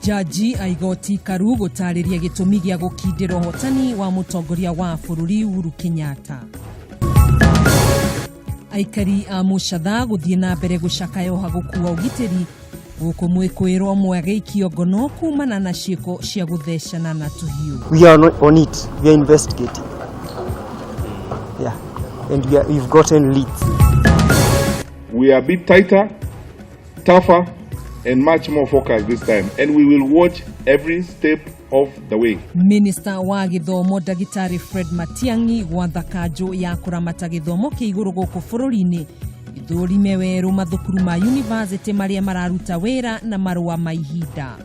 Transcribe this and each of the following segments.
Jaji a igoti Karu gũtarĩria gĩtũmi gĩa gũkindĩra ũhotani wa mũtongoria wa bũrũri Uhuru Kenyatta. Aikari a Mũcatha gũthiĩ na mbere gũcakaya ũhagũku wa ũgitĩri gũkũ mwĩkũĩrwo ũmwe agĩikio ngono kumana na ciĩko cia gũthecana na tũhiũ. We are on it. We are investigating. Yeah. And we've gotten leads. We are a bit tighter, tougher, and much more focused this time. And we will watch every step of the way. Minista wa gĩthomo Ndagĩtarĩ Fred Matiang'i gwatha kanjũ ya kũramata gĩthomo kĩa igũrũ gũkũ bũrũri-inĩ ithũrime werũ mathukuru ma yunivasĩtĩ marĩa mararuta wĩra na marũa ma ihinda.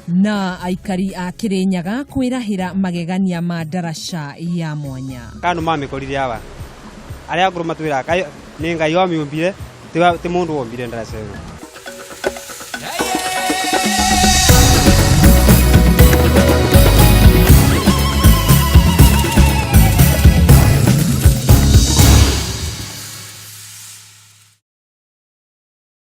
Na aikari a Kĩrĩnyaga kwĩrahĩra magegania ma ndaraca ya mwanya. Kanu mamĩkorire aba arĩa akũrũ matwĩraga kaĩ nĩ Ngai wamĩũmbire ti wa- ti mũndũ wombire ndaraca ĩyo.